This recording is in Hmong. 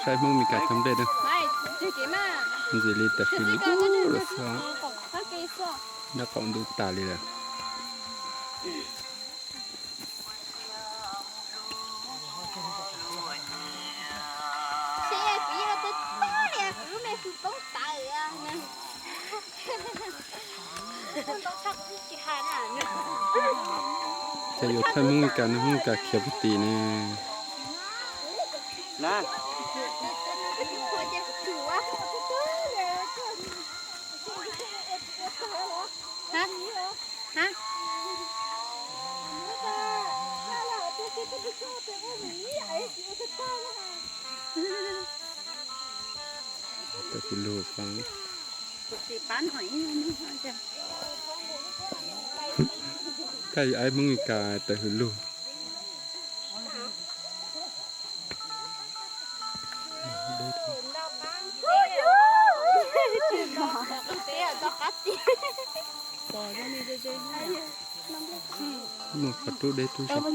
Saib Hmoob Mes Kas cog nplej na. Ntxim li tam sim lub lawm xwb. Nyob qaum ntuj tas li lawm. Ces yuav thaij Hmoob Mes Kas no, Hmoob Mes Kas khiav puag tim ne. Tau kuv lug fav. Thaij aib Hmoob Mes Kas tawm hws lug. Muaj qhov rub deb rub zog.